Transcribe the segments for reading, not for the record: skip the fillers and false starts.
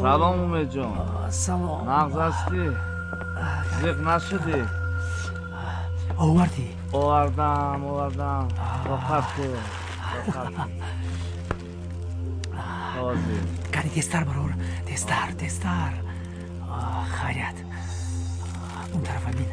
Салом Умедҷон. Салом. Нағз ҳастӣ? Зиқ нашудӣ? Овардӣ? Овардам, овардам. Роҳат кун. Ҳозир. Кани тезтар барор, тезтар, тезтар. Хайрият. Он тарафа бин.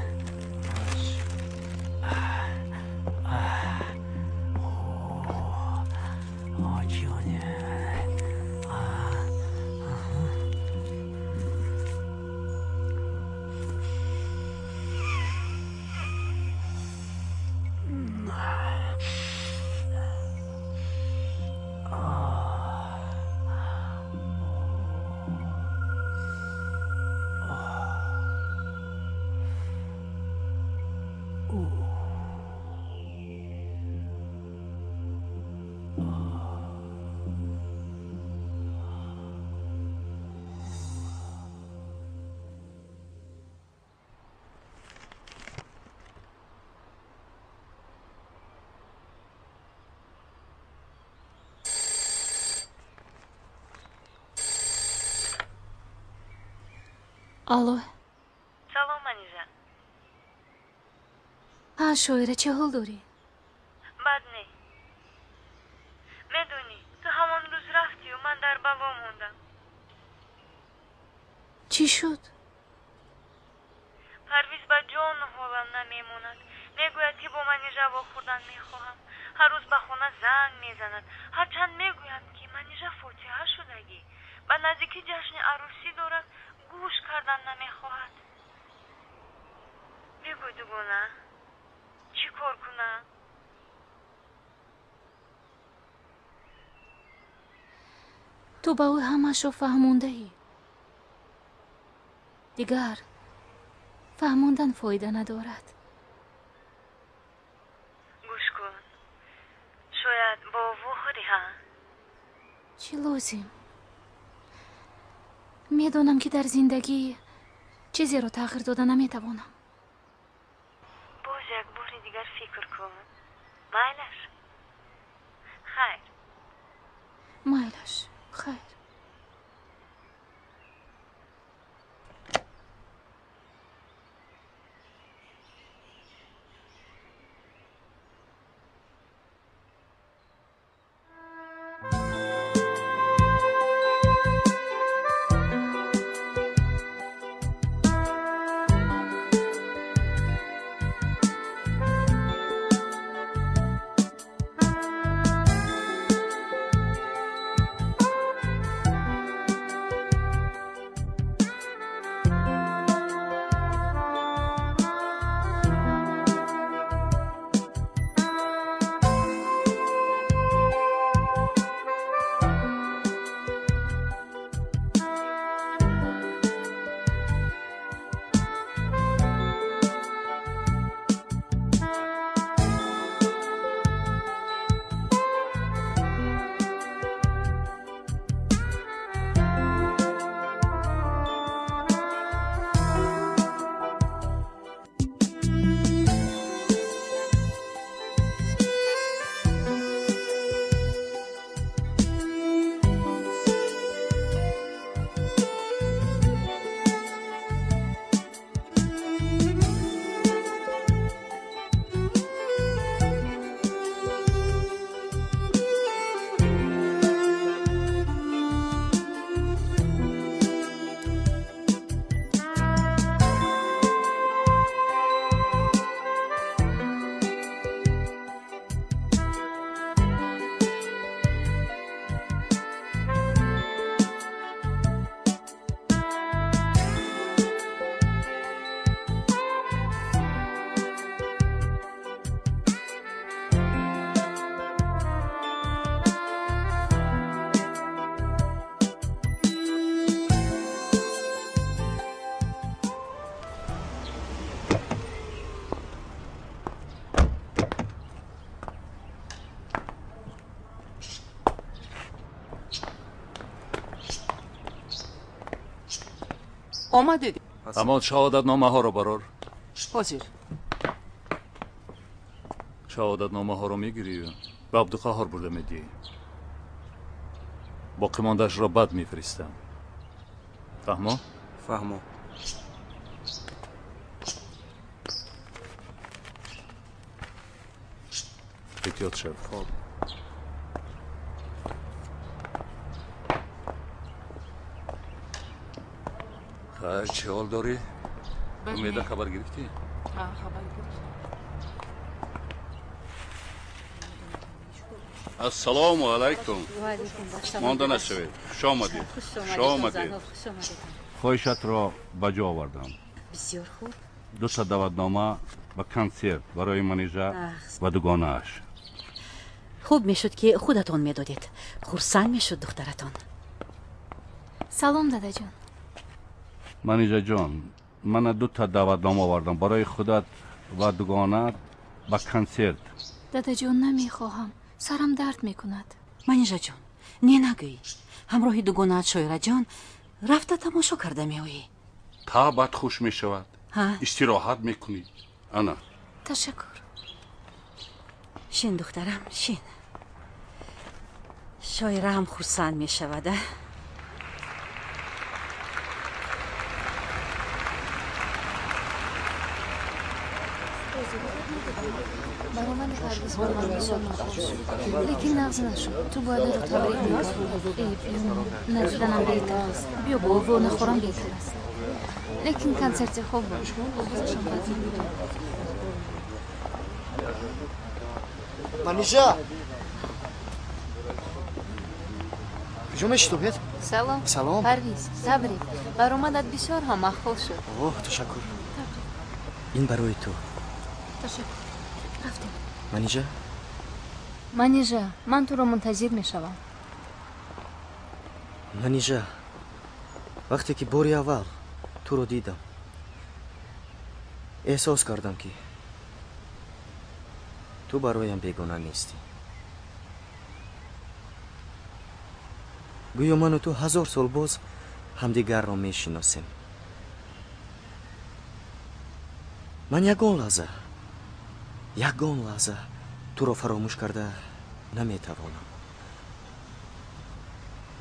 Алло. Салом, Манижа. Ҳа, шоира, чӣ ҳол дорӣ? Бад не. Медонӣ, ту ҳамон рӯз рафтию ман дар бало мондам. Чӣ шуд? Парвиз ба ҷону ҳолам намемонад. Мегӯяд, ки бо Манижа вохӯрдан мехоҳам. Ҳар рӯз ба хона занг мезанад. Ҳарчанд мегӯям, ки Манижа фотиҳа шудагӣ, ба наздикӣ ҷашни арӯсӣ дорад, гӯш кардан намехоҳад. Бигӯ, дугона, чӣ кор кунам? Ту ба ӯ ҳамашро фаҳмондаӣ. Дигар фаҳмондан фоида надорад. Гӯш кун, шояд бо вохӯрӣ, ҳа? Чӣ лозим? Медонам, ки дар зиндагӣ чизеро тағйир дода наметавонам. Боз як бори дигар фикр кун. Майлаш? Хайр. Майлаш, хайр. Омадед. Ҳамон шаҳодатномаҳоро барор. Ҳозир. Шаҳодатномаҳоро мегирию ба Абдуқаҳҳор бурда медиҳӣ. Боқимондаашро баъд мефиристам. Фаҳмо? Фаҳмо. Эҳтиёт шав. Хоб. Хайр, чӣ ҳол дорӣ? Умеда хабар гирифтӣ? Хабар гирифтам. Ассалому алайкум. Монда нашавед. Хуш омадед. Хуш омадед. Хоҳишатро ба ҷо овардам. Бисёр хуб. Дута даъватнома ба консерт барои Манижа ва дугонааш. Хуб мешуд, ки худатон медодед. Хурсанд мешуд духтаратон. Салом, дадаҷон. Манижаҷон, мана дута даъватнома овардам барои худат ва дугонаат ба консерт. Дадаҷон, намехоҳам. Сарам дард мекунад. Манижаҷон, не нагӯӣ. Ҳамроҳи дугонаат Шоираҷон рафта тамошо карда меоӣ. Табъат хуш мешавад. Истироҳат мекунӣ. Ана. Ташаккур. Шин, духтарам, шин. Шоира ҳам хурсанд мешавад, а? Баромади Парвиз ба ман бисёр маъқул шуд, лекин нағз нашуд. Ту бояд ӯро табрик мекардӣ. Э, надиданам беҳтар аст. Биё бо ӯ нахӯрам беҳтар аст. Лекин консерти хуб буд. Овозашам бад набуд. Манижа! Куҷо мешитобед? Салом. Салом. Парвиз, табрик. Баромадат бисёр ҳам маъқул шуд. Оҳ, ташаккур. Ин барои ту. Ташаккур. Рафтем. Манижа? Манижа, ман туро мунтазир мешавам. Манижа, вақте ки бори аввал туро дидам, эҳсос кардам, ки ту бароям бегона нестӣ. Гӯё ману ту 1000 сол боз ҳамдигарро мешиносем. Ман ягон лаҳза туро фаромӯш карда наметавонам.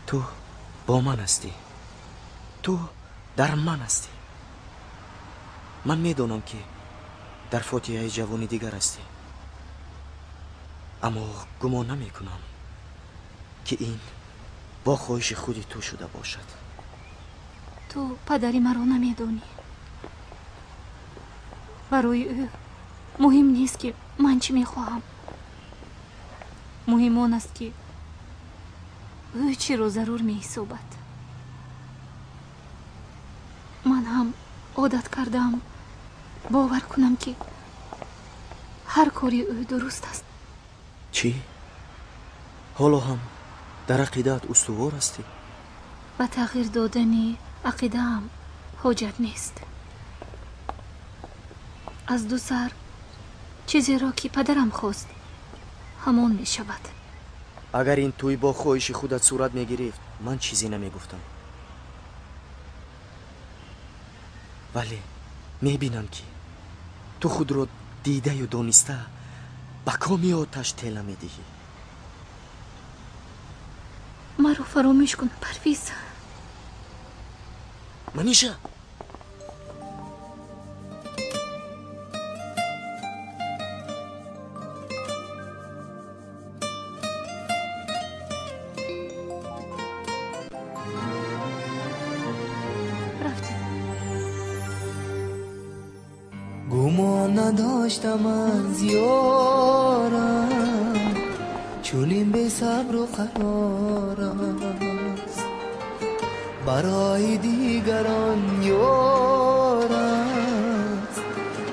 Ту бо ман ҳастӣ. Ту дар ман ҳастӣ. Ман медонам, ки дар фотиҳаи ҷавони дигар ҳастӣ. Аммо гумон намекунам, ки ин бо хоҳиши худи ту шуда бошад. Ту падари маро намедонӣ. Барои ӯ муҳим нест, ки ман чӣ мехоҳам. Муҳим он аст, ки ӯ чиро зарур меҳисобад. Ман ҳам одат кардаам бовар кунам, ки ҳар кори ӯ дуруст аст. Чӣ? Ҳоло ҳам дар ақидаат устувор ҳастӣ? Ба тағйир додани ақидаам ҳоҷат нест. Аз ду сар чизеро, ки падарам хост, ҳамон мешавад. Агар ин тӯй бо хоҳиши худат сурат мегирифт, ман чизе намегуфтам. Вале мебинам, ки ту худро дидаю дониста ба коми оташ тела медиҳӣ. Маро фаромӯш кун, Парвиз. Манижа! Гумон надоштам аз ёрам, чунин бесабру қарор аст. Барои дигарон ёр аст,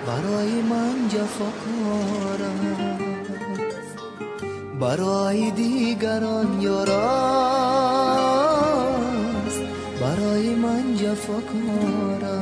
барои ман ҷафокор аст. Барои дигарон ёр аст, барои ман ҷафокор аст.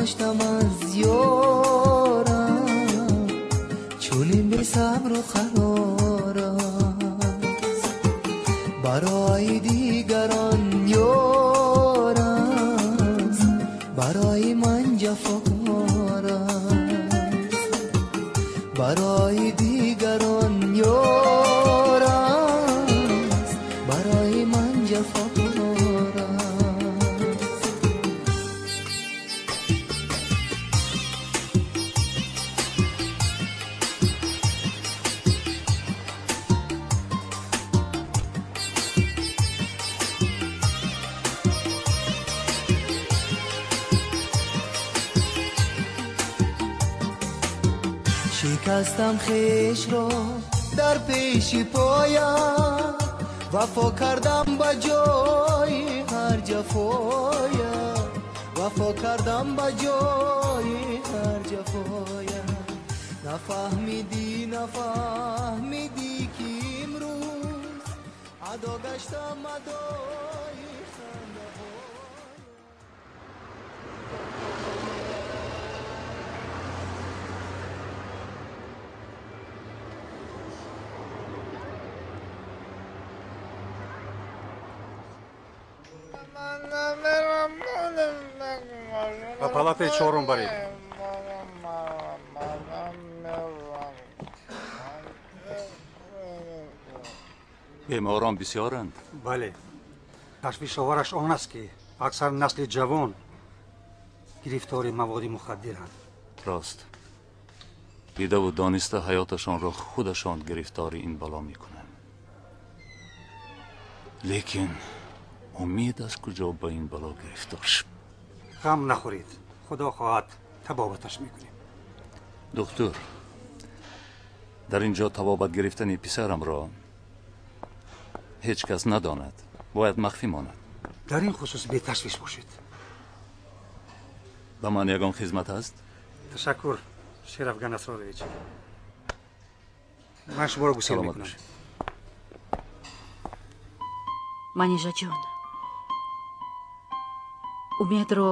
гаштам аз ёрам, чунин бесабру қарор аст. Барои дигарон ёр аст, барои ман ҷафокор аст. Барои дигарон ёр аст, барои ман ҷафокор аст. Шикастам хешро дар пеши поям, вафо кардам ба ҷои ҳар ҷафоям, вафо кардам ба ҷои ҳар ҷафоям. Нафаҳмидӣ, нафаҳмидӣ, ки имрӯз адо гаштам адои хандаҳо. Ба палатаи чорум баред. Беморон бисёранд. Бале, ташвишовараш он аст, ки аксар насли ҷавон гирифтори маводи мухаддиранд. Рост, дидаву дониста ҳаёташонро худашон гирифтори ин бало мекунанд. Лекин умед аз куҷо ба ин бало гирифтор шуд? Ғам нахӯред, худо хоҳад табобаташ мекунем. Духтур, дар ин ҷо табобат гирифтани писарамро ҳеҷ кас надонад, бояд махфӣ монад. Дар ин хусус беташвиш бошед. Ба ман ягон хизмат ҳаст? Ташаккур, Шерафган Асрорович. Ман шуморо гусел мекунам. Манижаҷон, Умедро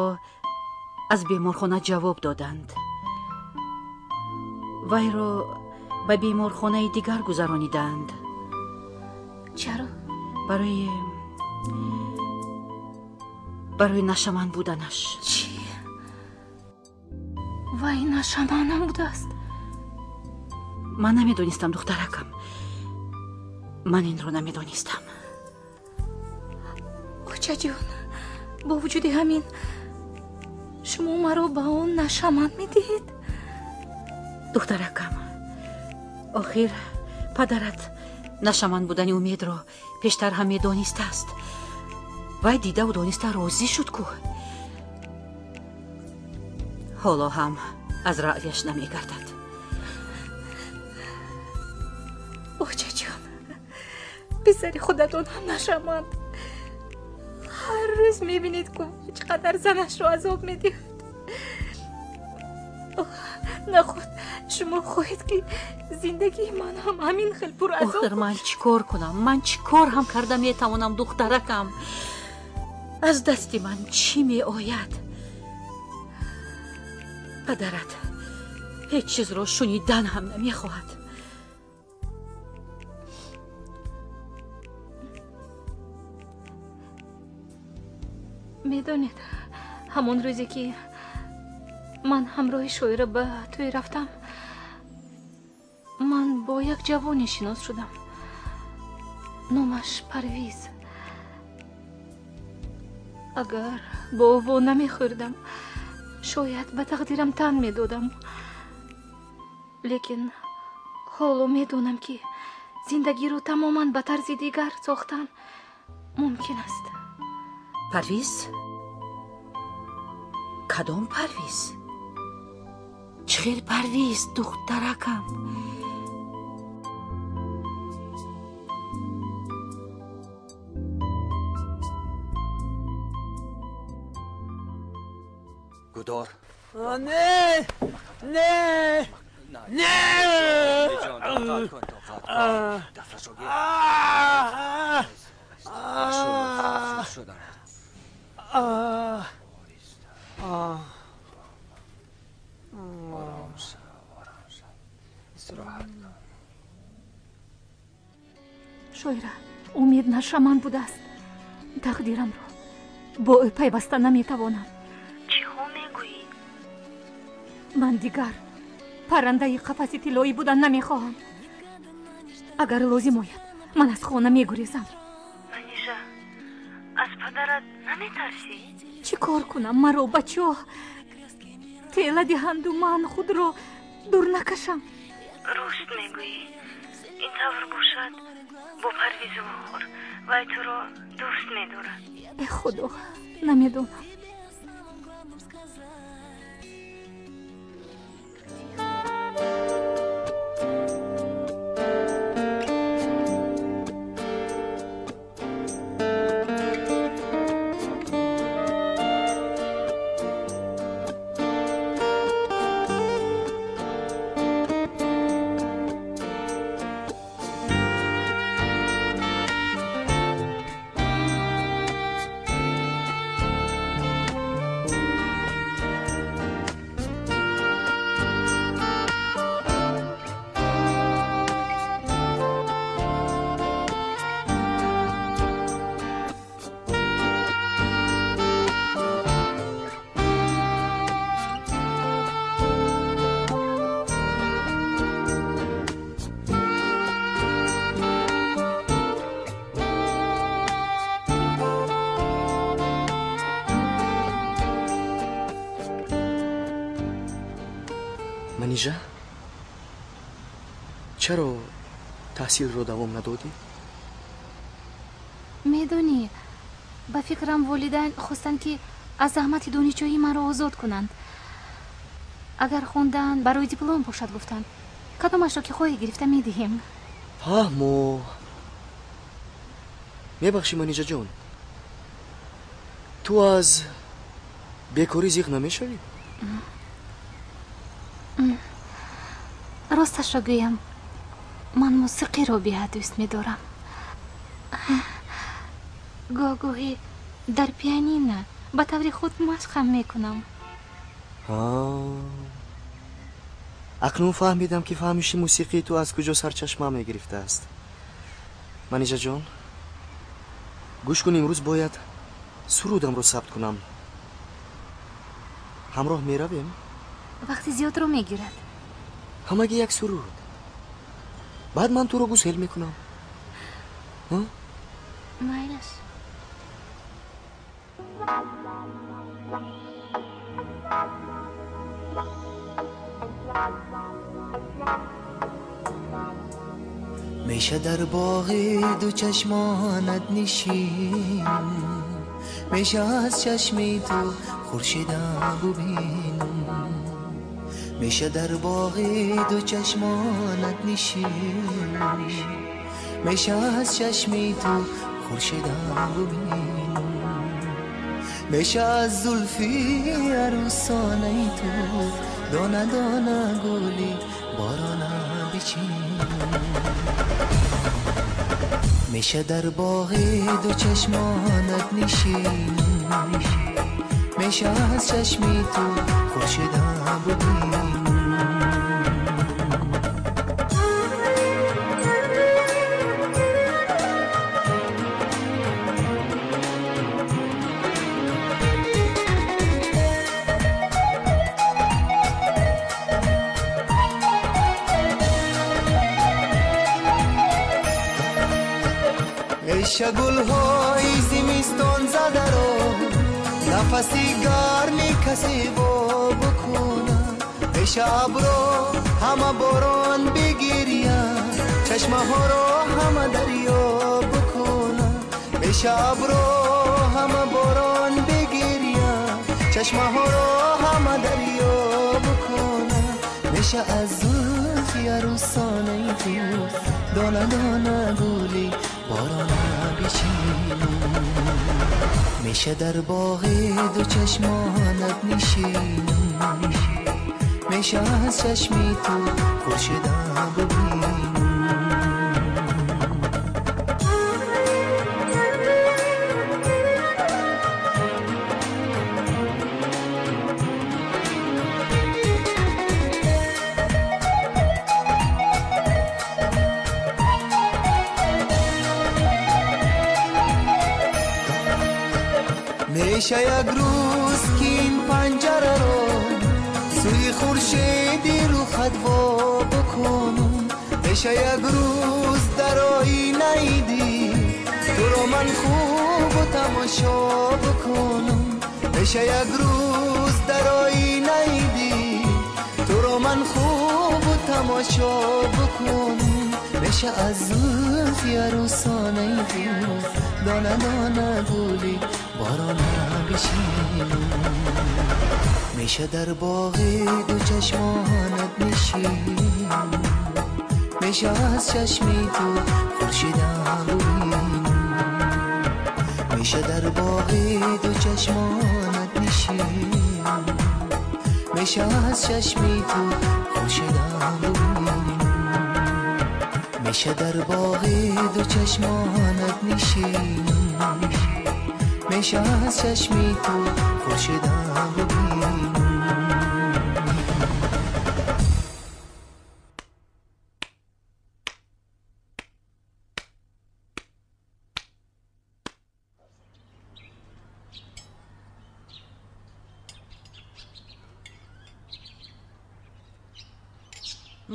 аз беморхона ҷавоб доданд. Вайро ба беморхонаи дигар гузарониданд. Чаро? Барои нашаман буданаш. Чӣ? Вай нашаман будааст? Ман намедонистам, духтаракам. Ман инро намедонистам. Очаҷон, бо вуҷуди ҳамин шумо маро ба он нашаман медиҳед? Духтаракам, охир падарат нашаман будани Умедро пештар ҳам медонистааст. Вай дидаву дониста розӣ шуд ку. Ҳоло ҳам аз раъяш намегардад. Очаҷон, писари худатон ҳам нашаманд. Ҳар рӯз мебинед, ку чӣ қадар занашро азоб медиҳад. Наход шумо хоҳед, ки зиндагии ман ҳам ҳамин хел пуразоб? Охир ман чӣ кор кунам? Ман чӣ кор ҳам карда метавонам, духтаракам? Аз дасти ман чӣ меояд? Падарат ҳеҷ чизро шунидан ҳам намехоҳад. Медонед, ҳамон рӯзе ки ман ҳамроҳи шоира ба тӯй рафтам, ман бо як ҷавоне шинос шудам. Номаш Парвиз. Агар бо ӯ намехӯрдам, шояд ба тақдирам тан медодам. Лекин ҳоло медонам, ки зиндагиро тамоман ба тарзи дигар сохтан мумкин аст. Парвиз? Кадом Парвиз? Чӣ хел Парвиз, духтаракам? Гудор. Не, не, не! Истироҳат кун. Шоира, Умед нашаман будааст. Тақдирамро бо ӯ пайваста наметавонам. Чиҳо мегӯӣ? Ман дигар паррандаи қафаси тиллоӣ будан намехоҳам. Агар лозим ояд, ман аз хона мегурезам. Манижа, аз падарат наметарсӣ? Чӣ кор кунам? Маро ба чоҳ тела диҳанду ман худро дур накашам. Рост мегӯӣ. Ин тавр бошад, бо Парвиз вохӯр. Вай туро дӯст медорад. Э Худо, намедонам. Манижа, чаро таҳсилро давом надодӣ? Медонӣ, ба фикрам волидайн хостанд, ки аз заҳмати донишҷӯӣ маро озод кунанд. Агар хондан барои диплом бошад, гуфтанд, кадомашро ки хоҳӣ гирифта медиҳем. Фаҳмо. Мебахшӣ, Манижаҷон, ту аз бекорӣ зиқ намешавӣ? Росташро гӯям, ман мусиқиро беҳад дӯст медорам. Гоҳ-гоҳӣ дар пианино ба таври худ машқам мекунам. Акнун фаҳмидам, ки фаҳмиши мусиқии ту аз куҷо сарчашма мегирифтааст. Манижаҷон, гӯш кун, имрӯз бояд сурудамро сабт кунам. Ҳамроҳ меравем? Вақти зиёдро мегирад. Ҳамагӣ як суруд. Баъд ман туро гусел мекунам. Майлаш. Меша дар боғи ду чашмонат нишин, меша аз чашми ту хуршедам бубинам. Меша дар боғи ду чашмонат нишин, меша аз чашми ту хуршедам бубинам. Меша аз зулфи арӯсонаи ту дона дона гули борона бичинам. Меша дар боғи ду чашмонат нишинам, меша аз чашми ту хуршедам бубинам. Меша гулҳои зимистон задаро нафаси гарми касе во бикунад. Меша абро ҳама борон бигиряд, чашмаҳоро ҳама дарё бикунад. Меша абро ҳама борон бигиряд, чашмаҳоро ҳама дарё бикунад. Меша аз зулфи арӯсонаи ту дона дона гули борона бичинам. Меша дар боғи ду чашмонат нишинам, меша аз чашми ту хуршедам бубинам. Меша як рӯз ки ин панҷараро сӯи хуршеди рухат во бикунам. Меша як рӯз дар оинаи дил туро ман хубу тамошо бикунам. Меша як рӯз дар оинаи дил туро ман хубу тамошо бикунам. Меша аз зулфи арӯсонаи ту дона дона гули борона бишинам. Меша дар боғи ду чашмонат нишинам. Меша аз чашми ту хуршидам бубинам. Меша дар боғи ду чашмонат нишинам. Меша аз чашми ту хуршидам бубинам. Меша дар боғи ду чашмонат нишинам. Меша аз чашми ту хуршидам бубинам.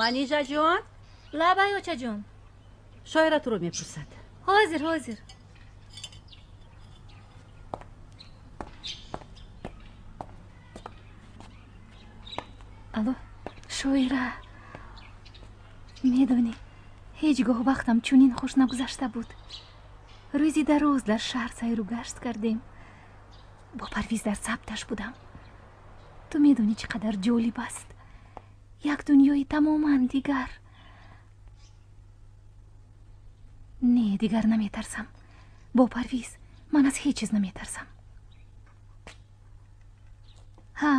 Манижа ҷон? Лабай, очаҷон. Шоира туро мепурсад. Ҳозир, ҳозир. Алло, шоира. Медонӣ, ҳеҷ гоҳ вақтам чунин хуш нагузашта буд. Рӯзи дароз дар шаҳр сайру гашт кардем. Бо Парвиз дар сабташ будам. Ту медонӣ чӣ қадар ҷолиб аст. Як дунёи тамоман дигар. Не, дигар наметарсам. Бо Парвиз ман аз ҳеҷ чиз наметарсам. Ҳа,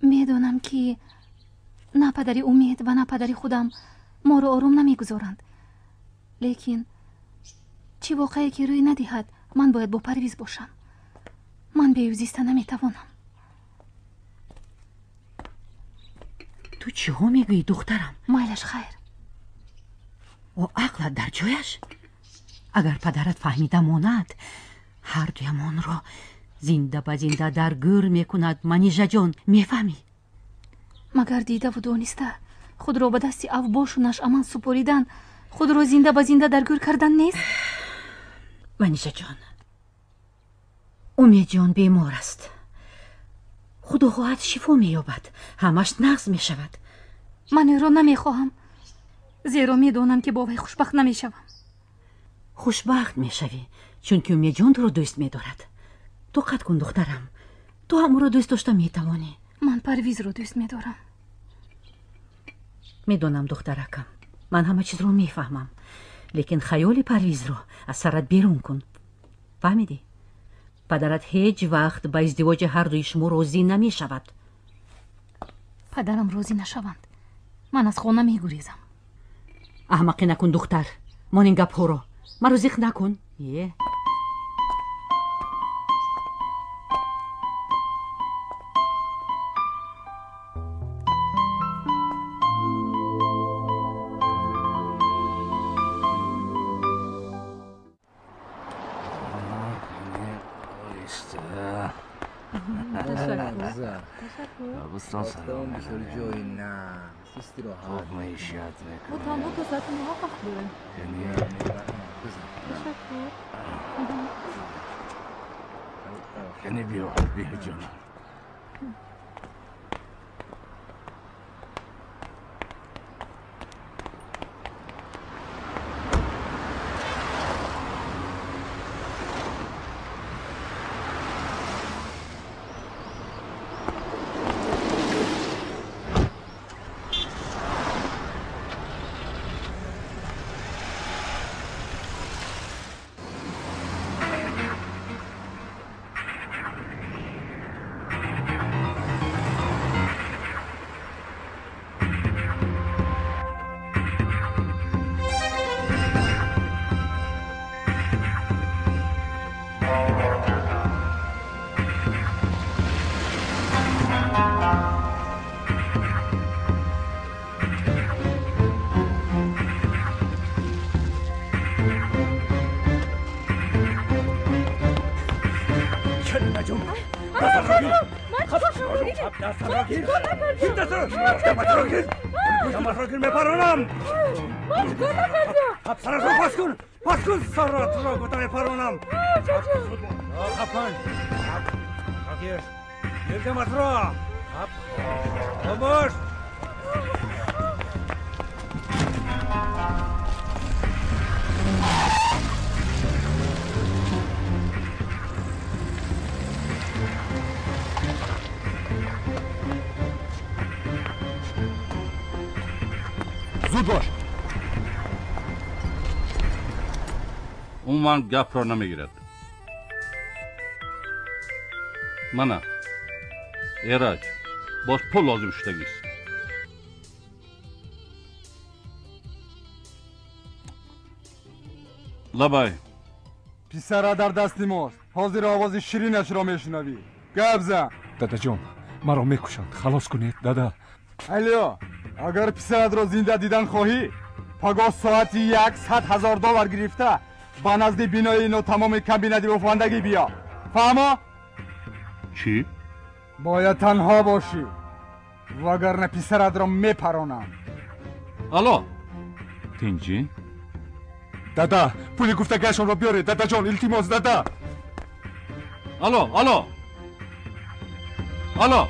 медонам ки на падари Умед ва на падари худам моро ором намегузоранд. Лекин чӣ воқеае ки рӯй надиҳад, ман бояд бо Парвиз бошам. Ман бе ӯ зиста наметавонам. Ту чиҳо мегӯӣ, духтарам? Майлаш, хайр. О ақлат дар ҷояш? Агар падарат фаҳмида монад, ҳардуямонро зинда ба зинда дар гӯр мекунад. Манижаҷон, мефаҳмӣ? Магар дидаву дониста худро ба дасти авбошу нашъаман супоридан худро зинда ба зинда дар гӯр кардан нест? Манижаҷон, Умедҷон бемор аст. Худо хоҳад шифо меёбад, ҳамаш нағз мешавад. Ман ӯро намехоҳам, зеро медонам ки бо вай хушбахт намешавам. Хушбахт мешавӣ, чунки Умедҷон туро дӯст медорад. Тоқат кун, духтарам, ту ҳам ӯро дӯст дошта метавонӣ. Ман Парвизро дӯст медорам. Медонам, духтаракам, ман ҳама чизро мефаҳмам, лекин хаёли Парвизро аз сарат берун кун. Фаҳмидӣ? Падарат ҳеҷ вақт ба издивоҷи ҳардуи шумо розӣ намешавад. Падарам розӣ нашаванд, ман аз хона мегурезам. Аҳмақӣ накун, духтар, мон ин гапҳоро. Маро зиқ накун. Е. قبرستان سلام بسیار جایی نه استراحت خوب معیشت میکنه. ما تنها تا ساعت 9 وقت داریم. تشکر. یعنی بیا بیا جانم. Дастро гир! Дастро! Даматро гир! Даматро гир, мепаронам! Ман чикор накардам? Саратро пас кун! Пас кун саратро, гуфта мепаронам! Хапан! Гир! Гир даматро! Хомӯш! Зуд бош. Умуман гапро намегирад. Мана Эраҷ, боз пул лозим шудагист. Лабай. Писара дар дасти мост. Ҳозир овози ширинашро мешунавӣ. Гап зан. Дадаҷон, маро мекушанд. Халос кунед, дада. Алё, агар писаратро зинда дидан хоҳӣ, пагоҳ соати 100 000 доллар гирифта ба назди бинои нотамоми комбинати бофандагӣ биё. Фаҳмо? Чӣ? Бояд танҳо бошӣ, вагарна писаратро мепаронам. Алло. Тинҷӣ? Дада, пули гуфтагиашонро биёред, дадаҷон, илтимос, дада. Алло, алло. Алло.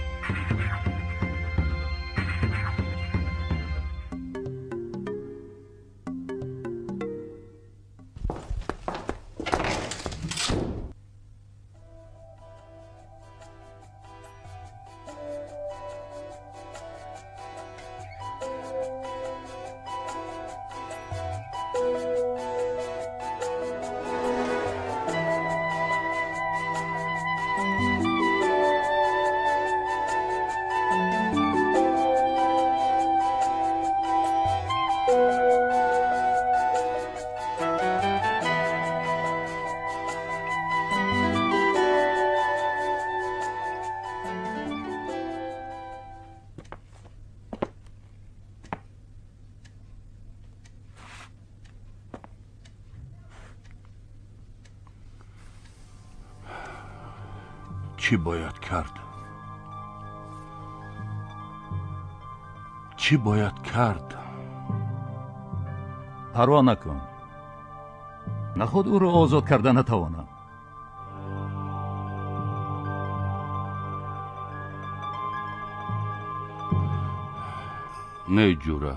Чӣ бояд кард? Чӣ бояд кард? Парво накун. Наход ӯро озод карда натавонам. Не, ҷура.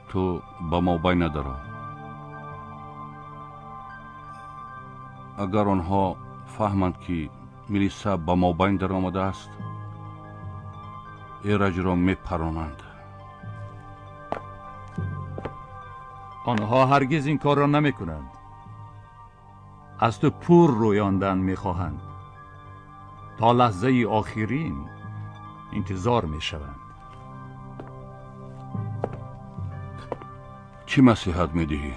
Ту ба мобайн надаро. Агар онҳо фаҳманд, ки милиса ба мобайн даромадааст, Эраҷро мепаронанд. Онҳо ҳаргиз ин корро намекунанд. Аз ту пур рӯёндан мехоҳанд. То лаҳзаи охирин интизор мешаванд. Чӣ маслиҳат медиҳӣ?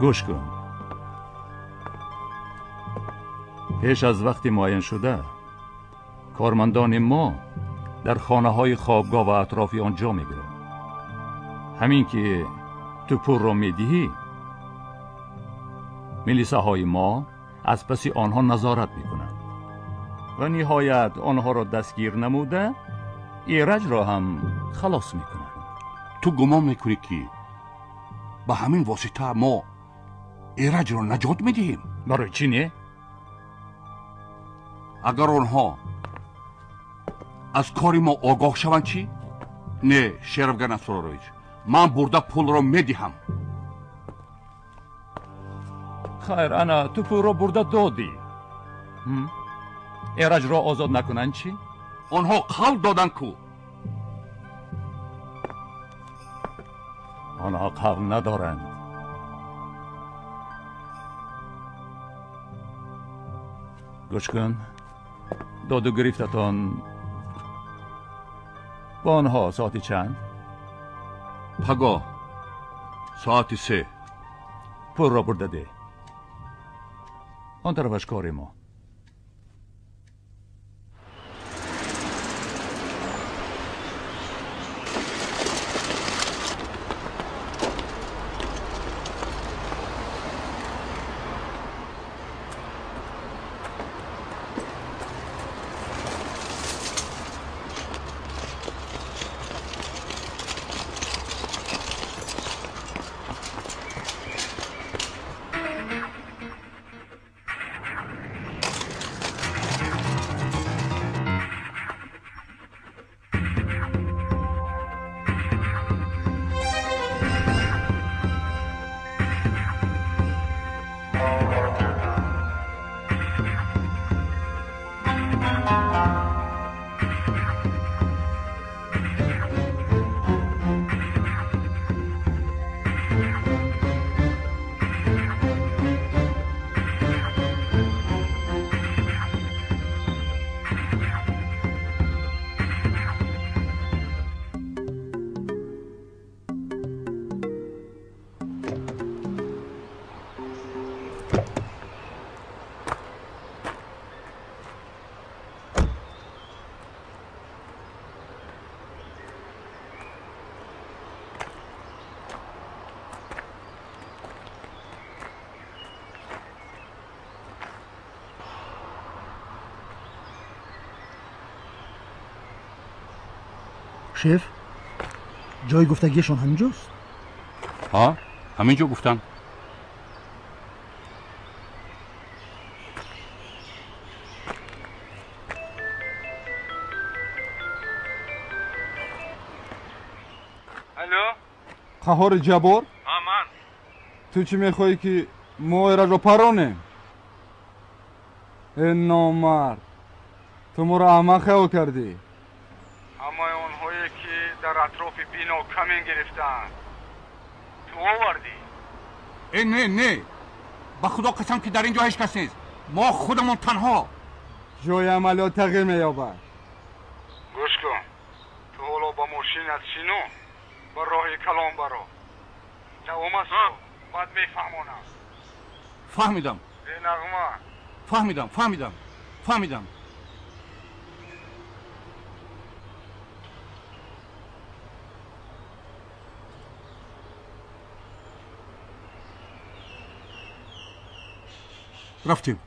Гӯш кун. Пеш аз вақти муайян шуда кормандони мо дар хонаҳои хобгоҳ ва атрофи он ҷо мегиранд. Ҳамин ки ту пулро медиҳӣ, милисаҳои мо аз паси онҳо назорат мекунанд ва ниҳоят онҳоро дастгир намуда Эраҷро ҳам халос мекунанд. Ту гумон мекунӣ, ки ба ҳамин восита мо Эраҷро наҷот медиҳем? Барои чӣ не? Агар онҳо аз кори мо огоҳ шаванд чӣ? Не, Шерафган Асрорович, ман бурда пулро медиҳам. Хайр, ана ту пулро бурда додӣ. Эраҷро озод накунанд чӣ? Онҳо қавл доданд ку. Онҳо қавл надоранд. Гӯш кун, доду гирифтатон бо онҳо соати чанд? Пагоҳ соати 3. Пулро бурда деҳ. Он тарафаш кори мо. Шеф, ҷои гуфтагиашон ҳаминҷост? Ҳа, ҳамин ҷо гуфтанд. Алло? Қаҳори Ҷаббор? Ҳа, ман. Ту чӣ мехоҳӣ ки мо Эраҷро паронем? Э номард, ту моро аҳмақ хаёл кардӣ. Ҳамаи онҳое ки дар атрофи бино камин гирифтаанд, ту овардӣ? Э не, не, ба худо қасам ки дар ин ҷо ҳеҷ кас нест. Мо худамон танҳо. Ҷои амалиёт тағйир меёбад. Гӯш кун, ту ҳоло ба мошинат шино, ба роҳи калон баро. Давом аст, баъд мефаҳмонам. Фаҳмидам. Э нағма. Фаҳмидам, фаҳмидам, фаҳмидам. Рафтем.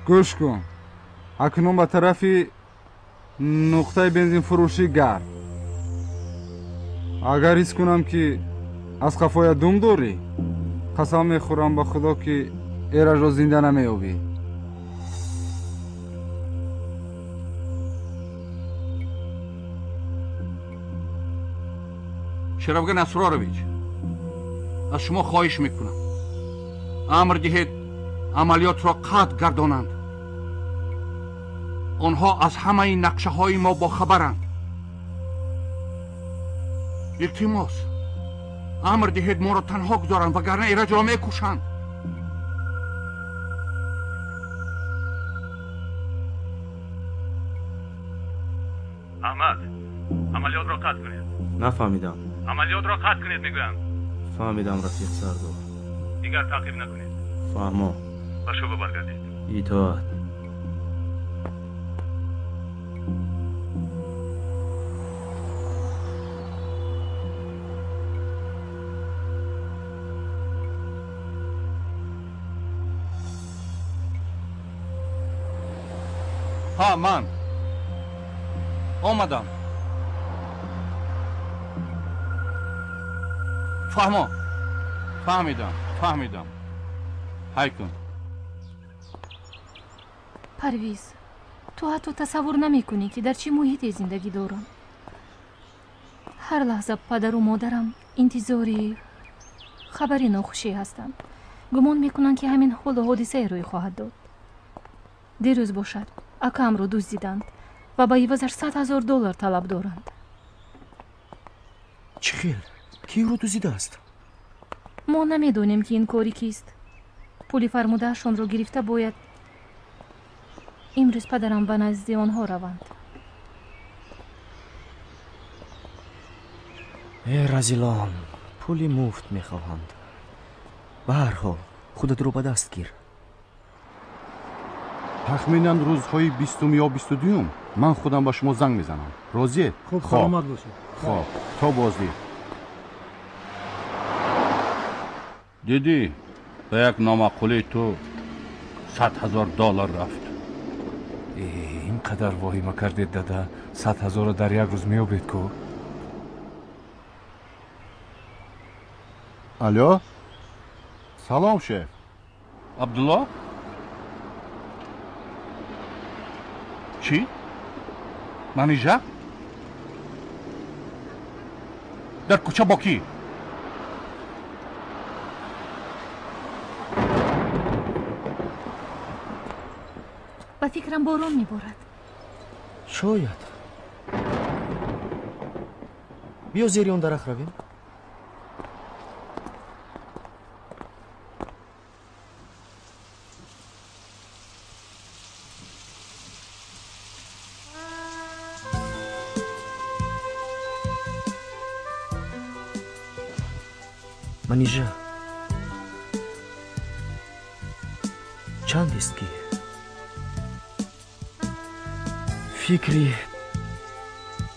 Гӯш кун, акнун ба тарафи нуқтаи бензинфурӯшӣ гард. Агар ҳис кунам ки аз қафоя дум дорӣ, қасам мехӯрам ба худо ки Эраҷро зинда намеёбӣ. Шарафган Асрорович, аз шумо хоҳиш мекунам, амр диҳед амалиётро қатъ гардонанд. Онҳо аз ҳамаи нақшаҳои мо бохабаранд. Илтимос, амр диҳед моро танҳо гузоранд, вагарна Эраҷро мекушанд. Аҳмад, амалиётро қатъ кунед. Нафаҳмидам. Амалиётро қатъ кунед, мегӯям. Фаҳмидам, рафиқ Сардор. Дигар таъқиб накунед. Фаҳмо. Ба шӯъба баргардед. Итоат. Ҳа, ман омадам. Фаҳмо, фаҳмидам, фаҳмидам. Ҳай кун. Парвиз, ту ҳатто тасаввур намекунӣ ки дар чӣ муҳите зиндагӣ дорам. Ҳар лаҳза падару модарам интизори хабари нохушӣ ҳастанд. Гумон мекунанд ки ҳамин ҳолу ҳодисае рӯй хоҳад дод. Дирӯз бошад, акаамро дуздиданд ва ба ивазаш 100 000 доллар талаб доранд. Чӣ хел? Кӣ ӯро дуздидааст? Мо намедонем ки ин кори кист. Пули фармудаашонро гирифта бояд имрӯз падарам ба назди онҳо раванд. Э разилон, пули муфт мехоҳанд. Ба ҳар ҳол, худатро ба даст гир. Тахминан рӯзҳои 20 ё 22 ман худам ба шумо занг мезанам. Розиед? Хуб, саломат бошед. Хоб, то боздид. Дидӣ, ба як номаъқулии ту 100 000 доллар рафт. Ин қадар воҳима кардед, дада, 100 000-ро дар як рӯз меёбед ку. Алло, салом, шеф. Абдулло, чӣ? Манижа дар кӯча бо кӣ? Ба фикрам, борон меборад. Шояд. Биё, зери он дарахт равем. Манижа, чандест, ки фикри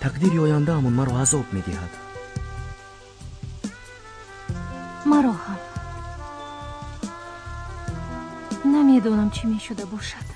тақдири ояндаамон маро азоб медиҳад. Маро ҳам. Намедонам, чӣ мешуда бошад.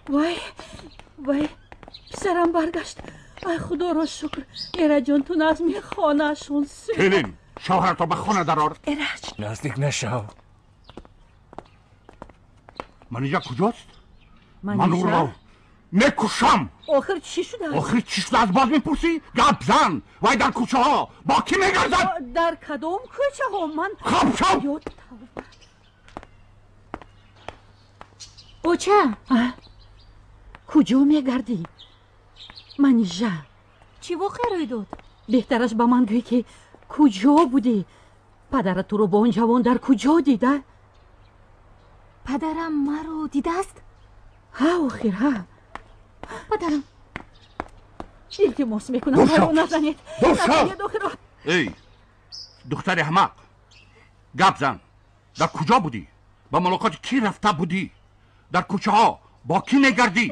Вай, вай, писарам баргашт! Ай, худоро шукр! Эраҷон, ту назми хонаашон. Келин, шавҳарато ба хона дарор. Эраҷ! Наздик нашав. Манижа куҷост? Ман ӯро мекушам. Охир чӣ шуда? Охир чӣ шуда, аз боз мепурсӣ? Гап зан! Вай дар кӯчаҳо бо кӣ мегардад? Дар кадом кӯчаҳо? Ман Хоб шав! Оча! Куҷо мегардӣ, Манижа? Чӣ воқеа рӯй дод? Беҳтараш ба ман гӯй, ки куҷо будӣ? Падарат туро бо он ҷавон дар куҷо дида? Падарам маро дидааст? Ҳа, охир, ҳа. Падарам! Илтимос мекунам, маро назанед. Назанед, охир. Эй, духтари аҳмақ, гап зан! Дар куҷо будӣ? Ба мулоқоти кӣ рафта будӣ? Дар кӯчаҳо бо кӣ мегардӣ?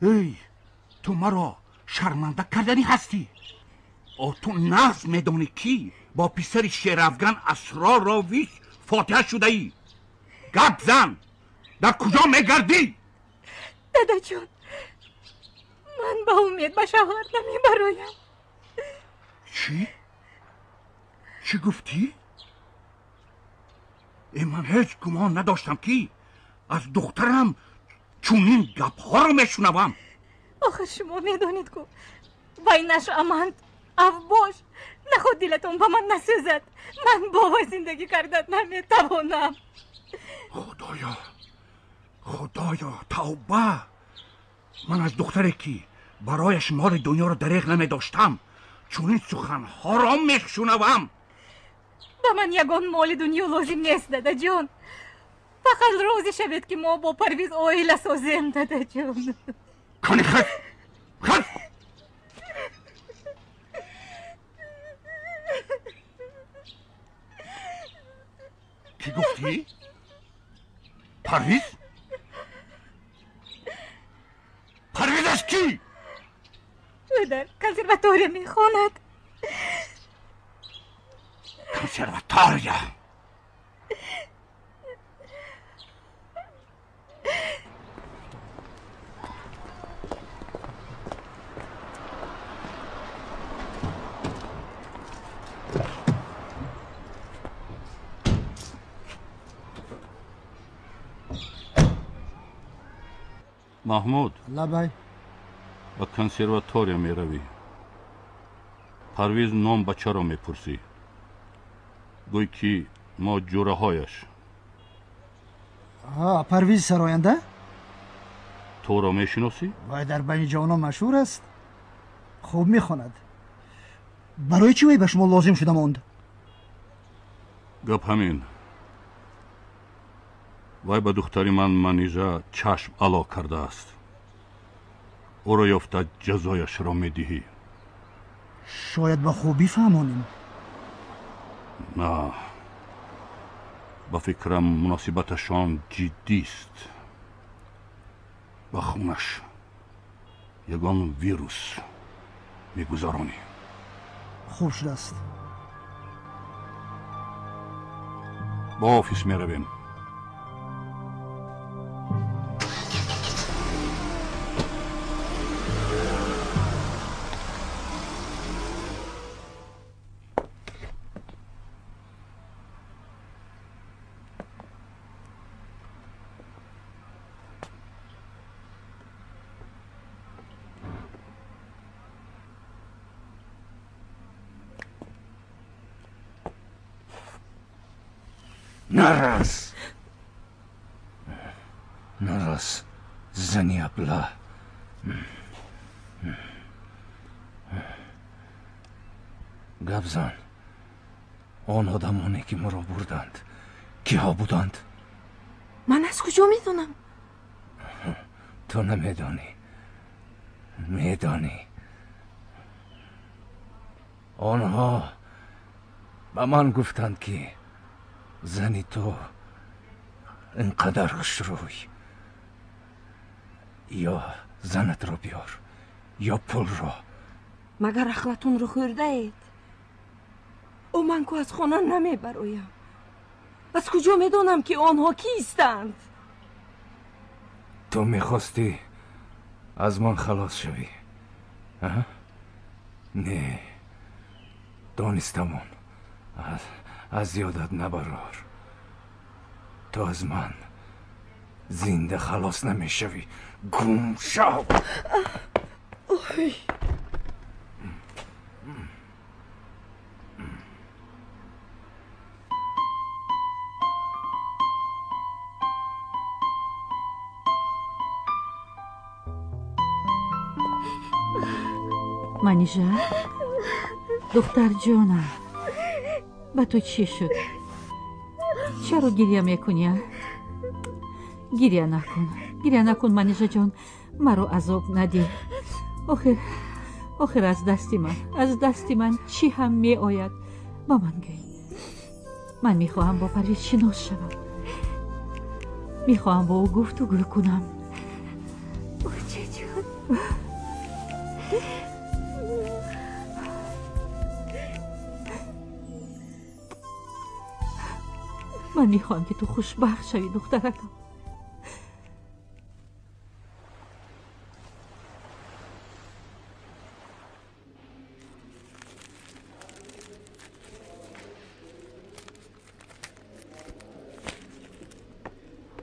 Эй, ту маро шарманда карданӣ ҳастӣ. О, ту нағз медонӣ, ки бо писари Шерафган Асрорович фотиҳа шудаӣ. Гап зан! Дар куҷо мегардӣ? Дадаҷон, ман ба Умед ба шавҳар намебароям. Чӣ? Чӣ гуфтӣ? Э, ман ҳеҷ гумон надоштам, ки аз духтарам чунин гапҳоро мешунавам. Охир шумо медонед ку, вай нашъаманд, авбош. Наход дилатон ба ман насӯзад. Ман бо вай зиндагӣ карда наметавонам. Худоё, худоё, тавба! Ман аз духтаре, ки барояш моли дунёро дареғ намедоштам, чунин суханҳоро мешунавам. Ба ман ягон моли дунё лозим нест, дадаҷон. Фақат розӣ шавед, ки мо бо Парвиз оила созем, дадаҷон. Кани, хез, хез! Кӣ гуфтӣ? Парвиз? Парвиз аз кӣ? Ӯ дар консерватория мехонад. Консерватория! Маҳмуд. Лабай. Ба консерватория меравӣ. Парвиз ном бачаро мепурсӣ. Гӯй ки мо ҷураҳояш. Парвиз сароянда? Туро мешиносӣ? Вай дар байни ҷавонон машҳур аст. Хуб мехонад. Барои чӣ вай ба шумо лозим шуда монд? Гап ҳамин. Вай ба духтари ман Манижа чашм ало кардааст. Ӯро ёфта ҷазояшро медиҳӣ. Шояд ба хубӣ фаҳмонем. На, ба фикрам муносибаташон ҷиддист. Ба хунаш ягон вирус мегузаронӣ. Хуб шудааст. Ба офис меравем. Нарас! Нарас, зани абла. Гап зан. Он одамоне ки моро бурданд, киҳо буданд? Ман аз куҷо медонам? Ту намедонӣ. Медонӣ. Онҳо ба ман гуфтанд ки зани ту инқадар хушрӯй, ё занатро биёр, ё пулро. Магар ақлатонро хӯрдаед? О, ман ку аз хона намебароям. Аз куҷо медонам ки онҳо кистанд? Ту мехостӣ аз ман халос шавӣ? Не, донистамон. Аз ёдат набарор. Ту аз ман зинда халос намешавӣ. Гум шав! Ой! Манижа, духтарҷонам, ба ту чӣ шуд? Чаро гиря мекунӣ? Гиря накун, гиря накун, Манижаҷон, маро азоб надиҳ. Охир аз дасти ман, аз дасти ман чӣ ҳам меояд? Ба ман гӯй. Ман мехоҳам бо Парвиз шинос шавам. Мехоҳам бо ӯ гуфтугӯ кунам. Очаҷон. Ман мехоҳам ки ту хушбахт шавӣ, духтаракам.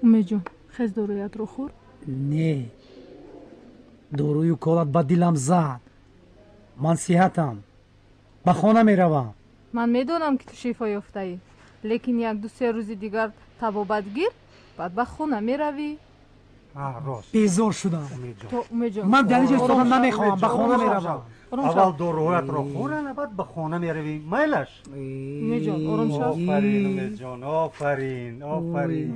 Умедҷон, хез доруятро хӯр? Не, дорую колат ба дилам зад. Ман сиҳатам, ба хона меравам. Ман медонам ки ту шифо ёфтаӣ, лекин як-ду се рӯзи дигар табобат гир, баъд ба хона меравӣ. Безор шудам. Ман дар инҷо истодан намехоҳам, ба хона меравам. Аввал доруҳоятро хӯран, баъд ба хона меравӣ. Майлаш? Умедҷон, ором шав. Офарин, Умедҷон, офарин, офарин.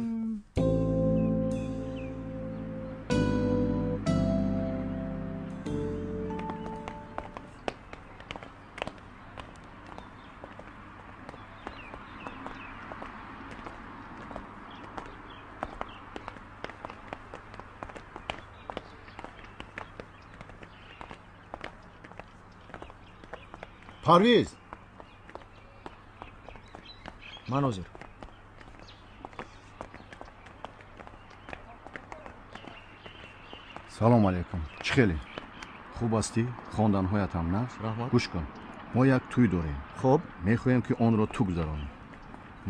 Парвиз! Ман ҳозир. Салом алейкум. Чӣ хеле? Хуб ҳастӣ? Хонданҳоятам нағз? Раҳмат. Гӯш кун, мо як тӯй дорем. Хуб. Мехоҳем ки онро ту гузаронӣ.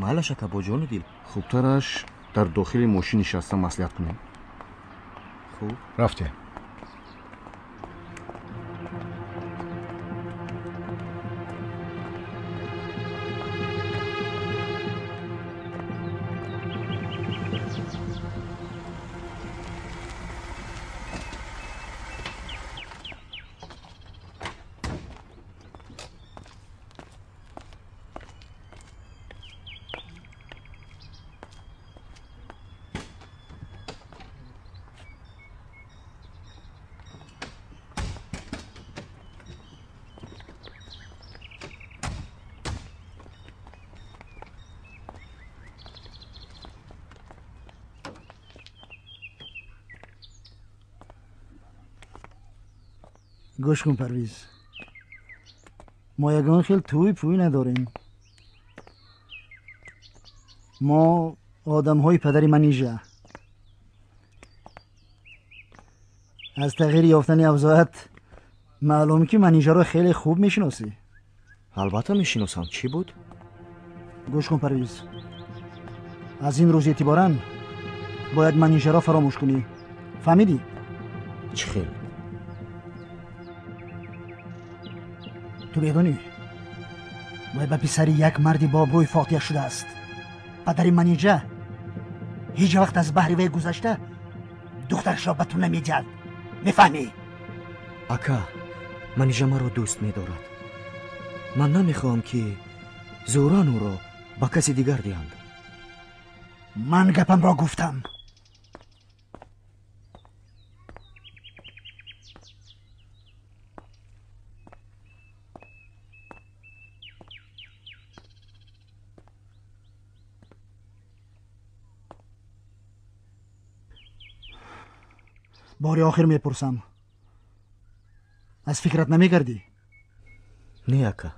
Майлаш, ака, бо ҷону дил. Хубтараш дар дохили мошин нишаста маслиҳат кунем. Хуб, рафтем. Гӯш кун, Парвиз, мо ягон хел тӯй пӯй надорем. Мо одамҳои падари Манижа. Аз тағйир ёфтани авзоат маълум, ки Манижаро хеле хуб мешиносӣ. Албатта мешиносам. Чӣ буд? Гӯш кун, Парвиз, аз ин рӯз эътиборан бояд Манижаро фаромӯш кунӣ. Фаҳмидӣ? Чӣ хел? Ту медонӣ, вай ба писари як марди бобрӯй фотиҳа шудааст. Падари Манижа ҳеҷ вақт аз баҳри вай гузашта духтарашро ба ту намедиҳад. Мефаҳмӣ? Ака, Манижа маро дӯст медорад. Ман намехоҳам, ки зӯран ӯро ба каси дигар диҳанд. Ман гапамро гуфтам. Бори охир мепурсам, аз фикрат намегардӣ? Не, ака.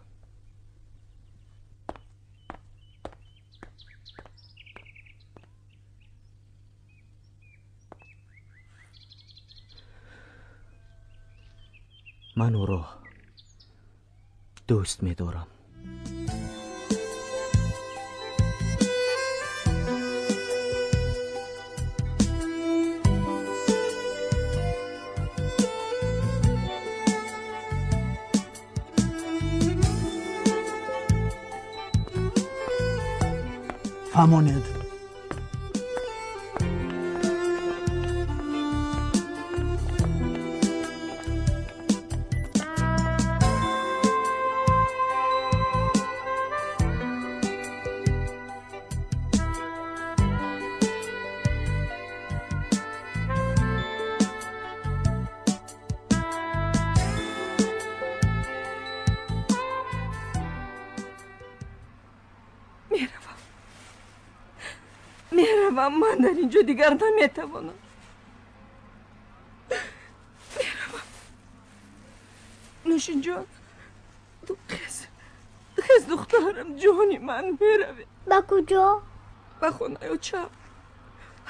Ман ӯро дӯст медорам. Фаҳмонед. Ман дар инҷо дигар наметавонам. Меравам. Нӯшинҷон, ту хез, хез, духтарам, ҷони ман, меравем. Ба куҷо? Ба хонаи очам.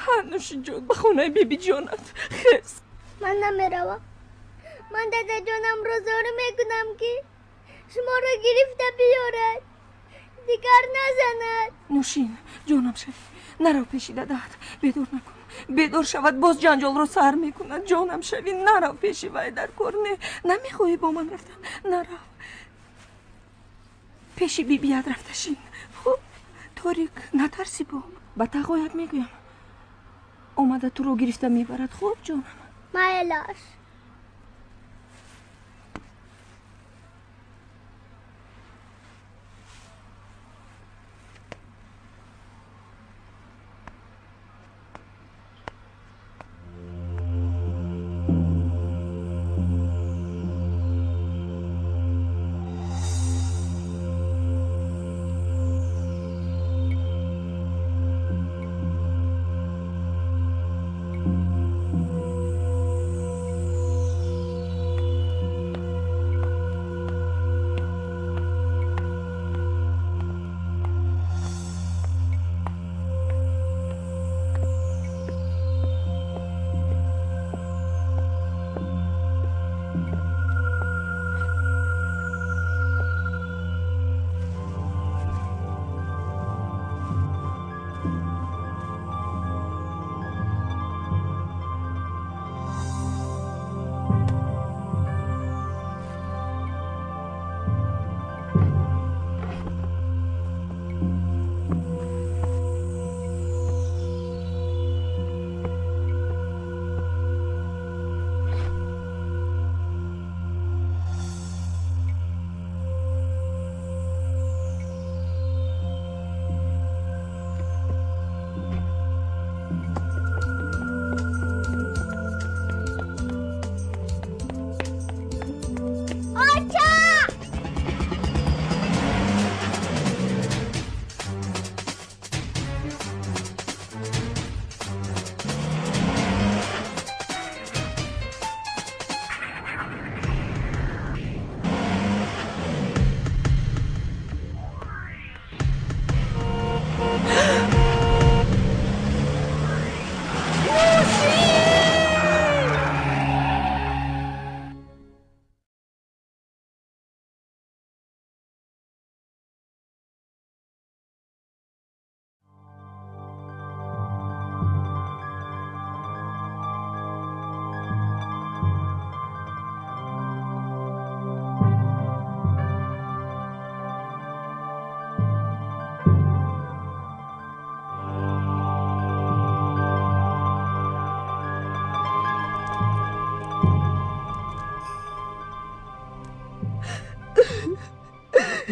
Ҳа, Нӯшинҷон, ба хонаи бибиҷонат. Хез. Ман намеравам. Ман дадаҷонамро зор мекунам, ки шуморо гирифта биёрад, дигар назанад. Нӯшин, ҷонам шавӣ, нарав пеши дадаат. Бедор накун. Бедор шавад, боз ҷанҷолро сар мекунад. Ҷонам шавӣ, нарав пеши вай, дар кор не. Намехоҳӣ бо ман рафтан? Нарав. Пеши бибият рафта шин. Хуб, торик, натарсӣ бо. Ба тағоят мегӯям, омада туро гирифта мебарад. Хуб, ҷонам? Майлаш.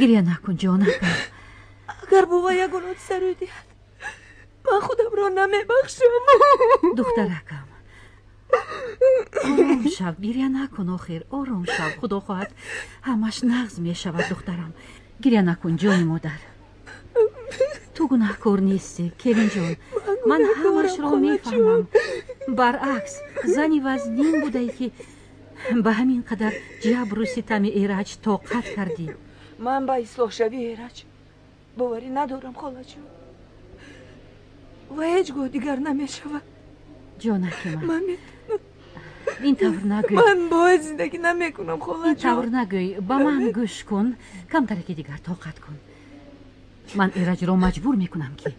Гиря накун, ҷонакам. Агар бо вай ягон ҳодиса рӯй диҳад, ман худамро намебахшам. Духтаракам, ором шав, гиря накун. Охир ором шав, худо хоҳад ҳамаш нағз мешавад. Духтарам, гиря накун, ҷони модар. Ту гунаҳкор нестӣ, келинҷон. Ман ҳамашро мефаҳмам. Баръакс, зани вазнин будае, ки ба ҳамин қадар ҷабру ситами Эраҷ тоқат кардӣ. Ман ба ислоҳшавии Эраҷ боварӣ надорам, холаҷон, ва ҳеҷ гоҳ дигар намешавад. Ҷонаки ман, ин тавр нагӯй. Ман бояд зиндагӣ намекунам, холаҷон. Ин тавр нагӯй, ба ман гӯш кун, камтараки дигар тоқат кун. Ман Эраҷро маҷбур мекунам, ки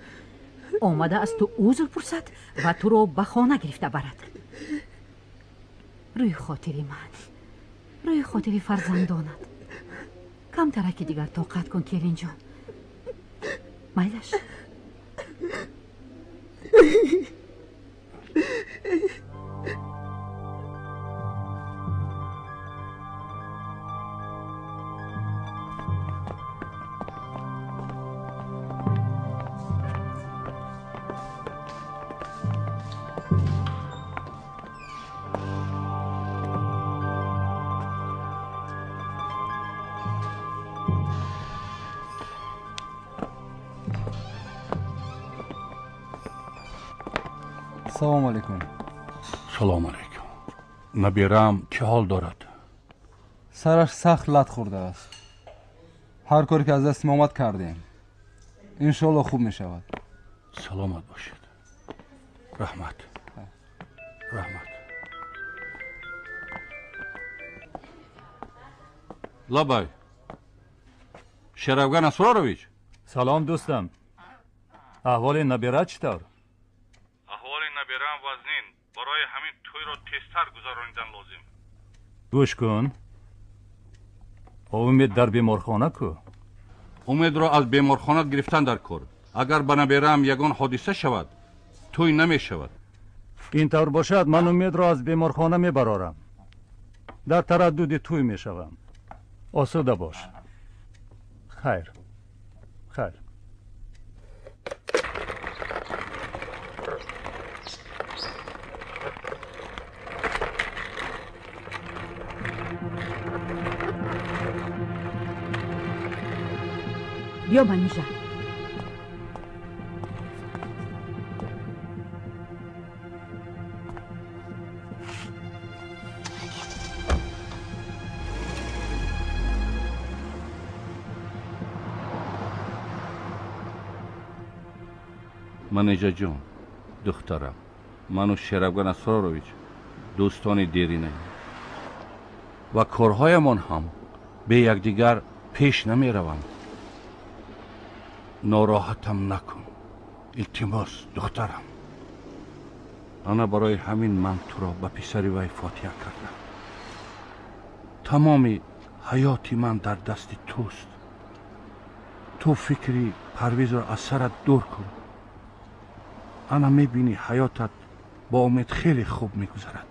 омада аз ту узр пурсад ва туро ба хона гирифта барад. Рӯи хотири ман, рӯи хотири фарзандонат, камтараки дигар тоқат кун, келинҷон. Майлаш. Салом алейкум. Салом алейкум. Набирам чӣ ҳол дорад? Сараш сахт лат хӯрдааст. Ҳар коре ки аз дасти мо омад кардем. Иншоалло хуб мешавад. Саломат бошед. Раҳмат, раҳмат. Лабай, Шерафган Асрорович. Салом, дӯстам. Аҳволи набира чӣ тавр? Аҳволи набираам вазнин, барои ҳамин тӯйро тезтар гузаронидан лозим. Гӯш кун, Умед дар беморхона ку? Умедро аз беморхона гирифтан дар кор. Агар ба набираам ягон ҳодиса шавад, тӯй намешавад. Ин тавр бошад, ман Умедро аз беморхона мебарорам. Дар тараддуди тӯй мешавам. Осуда бош. Хайр, хайр. Биё, Манижа. Манижаҷон, духтарам, ману Шерафган Асрорович дӯстони деринаем ва корҳоямон ҳам бе якдигар пеш намераванд. Нороҳатам накун, илтимос, духтарам. Ана барои ҳамин ман туро ба писари вай фотиҳа кардам. Тамоми ҳаёти ман дар дасти туст. Ту фикри Парвизро аз сарат дур кун. Ана мебинӣ, ҳаётат бо Умед хеле хуб мегузарад.